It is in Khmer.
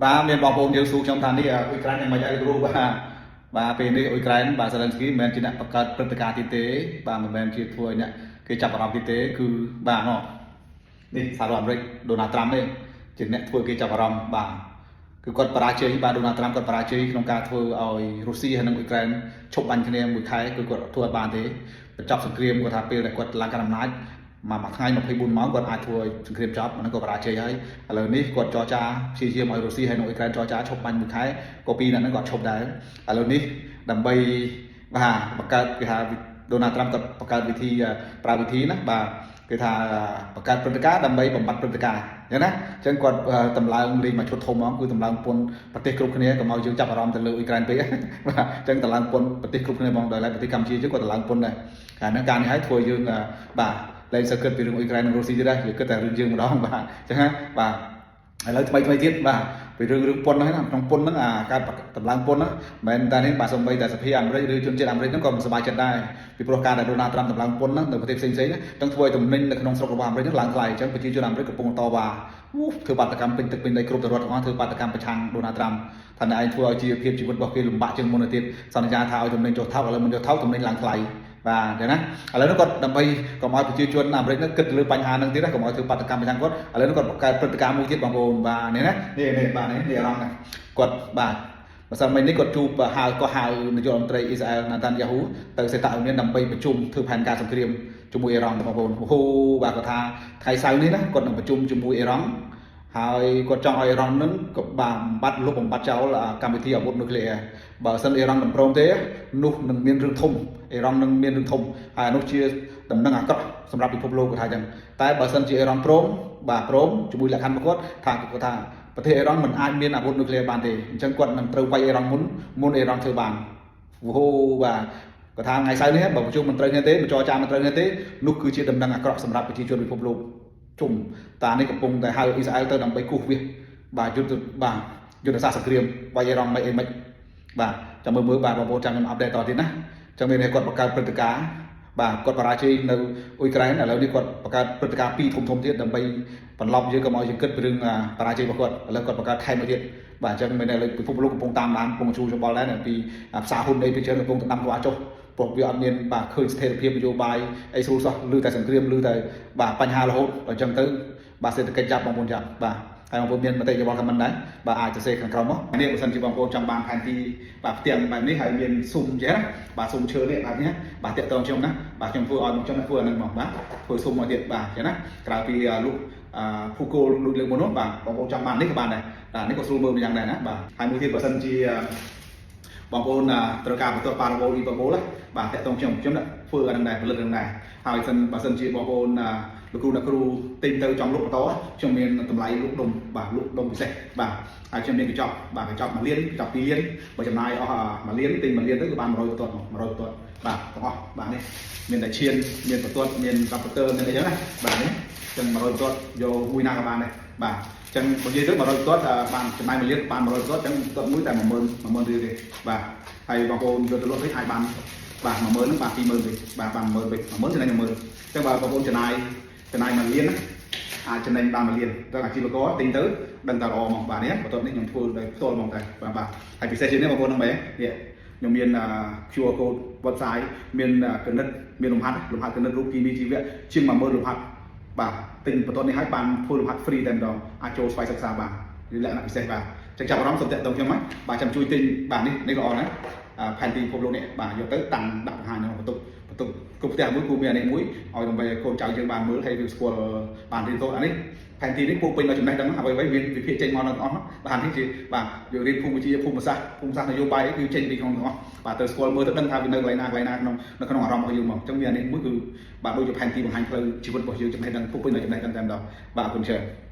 បាទមានបងប្អូនយើងសួរខ្ញុំថានេះអ៊ុយក្រែនយ៉ាងម៉េចហើយគ្រូបាទបាទពេលនេះអ៊ុយក្រែនបាទសេឡិនស្គីមិនមែនជាអ្នកបង្កើតព្រឹត្តិការណ៍ទៀតទេបាទមិនមែនជាធ្វើឲ្យអ្នកគេចាប់អារម្មណ៍ទៀតទេគឺបាទណោះនេះសហរដ្ឋអាមេរិកដូណាល់ត្រាំទេជាអ្នកធ្វើគេចាប់អារម្មណ៍បាទគឺគាត់បរាជ័យបាទដូណាល់ត្រាំគាត់បរាជ័យក្នុងការធ្វើឲ្យរុស្ស៊ីហើយនិងអ៊ុយក្រែនឈប់បាញ់គ្នាមួយខែគឺគាត់ធ្វើអត់បានទេបញ្ចប់សង្គ្រាមគាត់ថាពេលដែលគាត់ឡើងកាន់អំណាចមួយមួយថ្ងៃ24ម៉ោងគាត់អាចធ្វើឲ្យសង្គ្រាមចប់អាហ្នឹងក៏បរាជ័យហើយឥឡូវនេះគាត់ចរចាព្យាយាមឲ្យរុស្ស៊ីហើយនិងអ៊ុយក្រែនចរចាឈប់បាញ់មួយខែក៏ពីរអ្នកហ្នឹងគាត់ឈប់ដែរឥឡូវនេះដើម្បីបាទបង្កើតគេថាដូណាល់ត្រាំគាត់បង្កើតវិធីប្រើវិធីណាបាទគេថាបង្កើតព្រឹត្តិការណ៍ដើម្បីបំបត្តិព្រឹត្តិការណ៍អញ្ចឹងណាអញ្ចឹងគាត់តម្លើងលេងមួយឈុតធំហ្មងគឺតម្លើងពន្ធប្រទេសគ្រប់គ្នាកុំឲ្យយើងចាប់អារម្មណ៍ទៅលើអ៊ុយក្រែនពេកបាទអញ្ចឹងតម្លើងពន្ធប្រទេសគ្រប់គ្នាហ្មងដោយឡែកប្រទេសកម្ពុជាយើងក៏តម្លើងពន្ធដែរកាលហ្នឹងការនេះឲ្យធ្វើយើងបាទលែងសូវគិតពីរឿងអ៊ុយក្រែននិងរុស្ស៊ីទៀតដែរយើងគិតតែរឿងយើងម្ដងបាទអញ្ចឹងណាបាទឥឡូវថ្មីថ្មីទៀតបាទពីរឿងរឿងពន្ធហ្នឹងណាក្នុងពន្ធហ្នឹងអាការតម្លើងពន្ធហ្នឹងមិនមែនតែនេះបាទសូម្បីតែសភាអាមេរិកឬជនជាតិអាមេរិកហ្នឹងក៏មិនសប្បាយចិត្តដែរពីព្រោះការដែលដូណាល់ត្រាំតម្លើងពន្ធហ្នឹងនៅប្រទេសផ្សេងៗហ្នឹងទាំងធ្វើឲ្យទំនិញនៅក្នុងស្រុករបស់អាមេរិកហ្នឹងឡើងថ្លៃអញ្ចឹងប្រជាជនអាមេរិកកំពុងតវ៉ាធ្វើបាតុកម្មពេញទឹកពេញដីគ្រប់ទៅរដ្ឋទាំងអស់ធ្វើបាតុកម្មប្រឆាំងដូណាល់ត្រាំថាអ្នកឯងធ្វើឲ្យជីវភាពជីវិតរបស់គេលំបាកជាងមុនទៅទៀតសន្យាថាឲ្យទំនិញចុះថោកឥឡូវមិនចុះថោកទំនិញឡើងថ្លៃបាទអញ្ចឹងណាឥឡូវនេះគាត់ដើម្បីកុំឲ្យប្រជាជនអាមេរិកហ្នឹងគិតលើបញ្ហាហ្នឹងទៀតណាកុំឲ្យធ្វើបាតុកម្មប្រឆាំងគាត់ឥឡូវនេះគាត់បង្កើតព្រឹត្តិការណ៍មួយទៀតបងប្អូនបាទនេះណានេះនេះបាទនេះនេះអារម្មណ៍ណាគាត់បាទម្សិលមិញនេះគាត់ជួបហៅក៏ហៅនាយករដ្ឋមន្ត្រីអ៊ីស្រាអែលណាតាន់យ៉ាហ៊ូទៅសេតវិមានដើម្បីប្រជុំធ្វើផែនការសង្គ្រាមជាមួយអ៊ីរ៉ង់បងប្អូនអូហូបាទគាត់ថាថ្ងៃសៅរ៍នេះណាគាត់នឹងប្រជុំជាមួយអ៊ីរ៉ង់ហើយគាត់ចង់ឲ្យអ៊ីរ៉ង់នឹងក៏បាទបំបត្តិលុបបំបត្តិចោលកម្មវិធីអាវុធនុយក្លេអ៊ែរបើសិនអ៊ីរ៉ង់មិនព្រមទេនោះនឹងមានរឿងធំអ៊ីរ៉ង់នឹងមានរឿងធំហើយនោះជាដំណឹងអាក្រក់សម្រាប់ពិភពលោកគាត់ថាអញ្ចឹងតែបើសិនជាអ៊ីរ៉ង់ព្រមបាទព្រមជាមួយលក្ខខណ្ឌរបស់គាត់ថាគាត់ថាប្រទេសអ៊ីរ៉ង់មិនអាចមានអាវុធនុយក្លេអ៊ែរបានទេអញ្ចឹងគាត់នឹងត្រូវវាយអ៊ីរ៉ង់មុនមុនអ៊ីរ៉ង់ធ្វើបានអូហូបាទគាត់ថាថ្ងៃសៅរ៍នេះបើប្រជុំមិនត្រូវគ្នាទេមិនចរចាមិនត្រូវគ្នាទេនោះគឺជាដំណឹងអាក្រក់សម្រាប់ប្រជាជនពិភពលោកជុំតានេះកំពុងតែហៅអ៊ីស្រាអែលទៅដើម្បីគូសវាសបាទយុទ្ធបាទយុទ្ធសាស្ត្រសង្គ្រាមវាយអ៊ីរ៉ង់មិនអីមិនបាទចាំមើលមើលបាទបងប្អូនចាំខ្ញុំupdate តទៀតណាចឹងមានគាត់បង្កើតព្រឹត្តិការណ៍បាទគាត់បរាជ័យនៅអ៊ុយក្រែនឥឡូវនេះគាត់បង្កើតព្រឹត្តិការណ៍ពីរធំធំទៀតដើម្បីបន្លប់យើងកុំឲ្យយើងគិតពីរឿងបរាជ័យរបស់គាត់ឥឡូវគាត់បង្កើតថែមមួយទៀតបាទអញ្ចឹងមានតែពិភពលោកកំពុងតាមដានកំពុងជួច្បល់ដែរពីផ្សារហ៊ុនអីពីច្រើនកំពុងតាមក្បាលចុះព្រោះវាអត់មានបាទឃើញស្ថិរភាពនយោបាយអីស្រួលសោះឮតែសង្គ្រាមឮតែបាទបញ្ហារហូតអញ្ចឹងទៅបាទសេដ្ឋកិច្ចចាប់បងប្អូនចាប់បាទហើយបងប្អូនមានមតិយោបល់ comment ដែរបាទអាចសរសេរខាងក្រោមមកនេះបើសិនជាបងប្អូនចង់បានផែនទីបាទផ្ទាំងបែបនេះហើយមានស៊ុមចេះណាបាទស៊ុមឈើនេះបែបនេះបាទតាក់ទងខ្ញុំណាបាទខ្ញុំធ្វើឲ្យមកខ្ញុំធ្វើអានឹងមកបាទធ្វើស៊ុមមកទៀតបាទចឹងណាក្រៅពីលុះអឺភូគោលដូចលើកមុននោះបាទបងប្អូនចង់បាននេះក៏បានដែរបាទនេះក៏ស្រួលមើលម្យ៉ាងដែរណាបាទហើយមួយទៀតបើសិនជាបងប្អូនត្រូវការបន្ទាត់ប៉ារ៉ាបូលអ៊ីប៉ាបូលបាទតាក់ទងខ្ញុំខ្ញុំធ្វើអានឹងដែរផលិតនឹងដែរហើយសិនបើសិនជាបងប្អូនលោកគ្រូអ្នកគ្រូទិញទៅចង់លក់បន្តខ្ញុំមានតម្លៃលក់ដុំបាទលក់ដុំពិសេសបាទហើយខ្ញុំមានកញ្ចប់បាទកញ្ចប់1លានកញ្ចប់2លានបើចំណាយអស់1លានទិញ1លានទៅគឺបាន100បន្ទាត់100បន្ទាត់បាទទាំងអស់បាទនេះមានតែឈានមានបន្ទាត់មានកាប់ទ័រមានអីចឹងណាបាទនេះចឹង100បន្ទាត់យកមួយណាក៏បានដែរបាទចឹងបើនិយាយទៅ100បន្ទាត់បានចំណាយ1លានបាន100បន្ទាត់ចឹងបន្ទាត់មួយតែ10000 10000រៀលទេបាទហើយបងប្អូនយកទៅលក់វិញអាចបានបាទ10000ហ្នឹងបាទ20000វិញបាទបាន10000វិញ10000ចំណេញ10000ចឹងបើបងប្អូនចំណាយចំណាយ1លានណាអាចចំណេញបាន1លានទៅអាជីវករទិញទៅដឹងតែល្អហ្មងបាទនេះបន្ទាប់នេះខ្ញុំធ្វើដោយផ្ទាល់ហ្មងតែបាទបាទហើយពិសេសជាងនេះបងប្អូននឹងបែរនេះខ្ញុំមាន QR code website មានគណិតមានលំហាត់លំហាត់គណិតរូបគីមីជីវៈជាង10000លំហាត់បាទទិញបន្ទាត់នេះឲ្យបានធ្វើលំហាត់ free តែម្ដងអាចចូលស្វ័យសិក្សាបានលក្ខណៈពិសេសបាទចឹងចាប់អារម្មណ៍សូមតាក់ទងខ្ញុំមកបាទចាំជួយទិញបាទនេះនេះល្អណាស់ផែនទីពិភពលោកនេះបាទយកទៅតាំងដាក់បង្ហាញនៅបន្ទប់បន្ទប់គ្រប់ផ្ទះមួយគូមានអានេះមួយឲ្យដើម្បីឲ្យកូនចៅយើងបានមើលហើយវាស្គាល់បានរៀនសូត្រអានេះផែនទីនេះពោពេញដោយចំណេះដឹងអ្វីៗមានវិភាគចេញមកនៅទាំងអស់បាទនេះជាបាទយើងរៀនភូមិវិទ្យាភូមិសាស្ត្រភូមិសាស្ត្រនយោបាយគឺចេញពីក្នុងទាំងអស់បាទទៅស្គាល់មើលទៅដឹងថាវានៅកន្លែងណាកន្លែងណាក្នុងនៅក្នុងអារម្មណ៍របស់យើងមកអញ្ចឹងមានអានេះមួយគឺបាទដូចជាផែនទីបង្ហាញផ្លូវជីវិតរបស់យើងចំណេះដឹងពោពេញដោយចំណេះដឹងតែម្ដងបាទអរគុណច្រើន។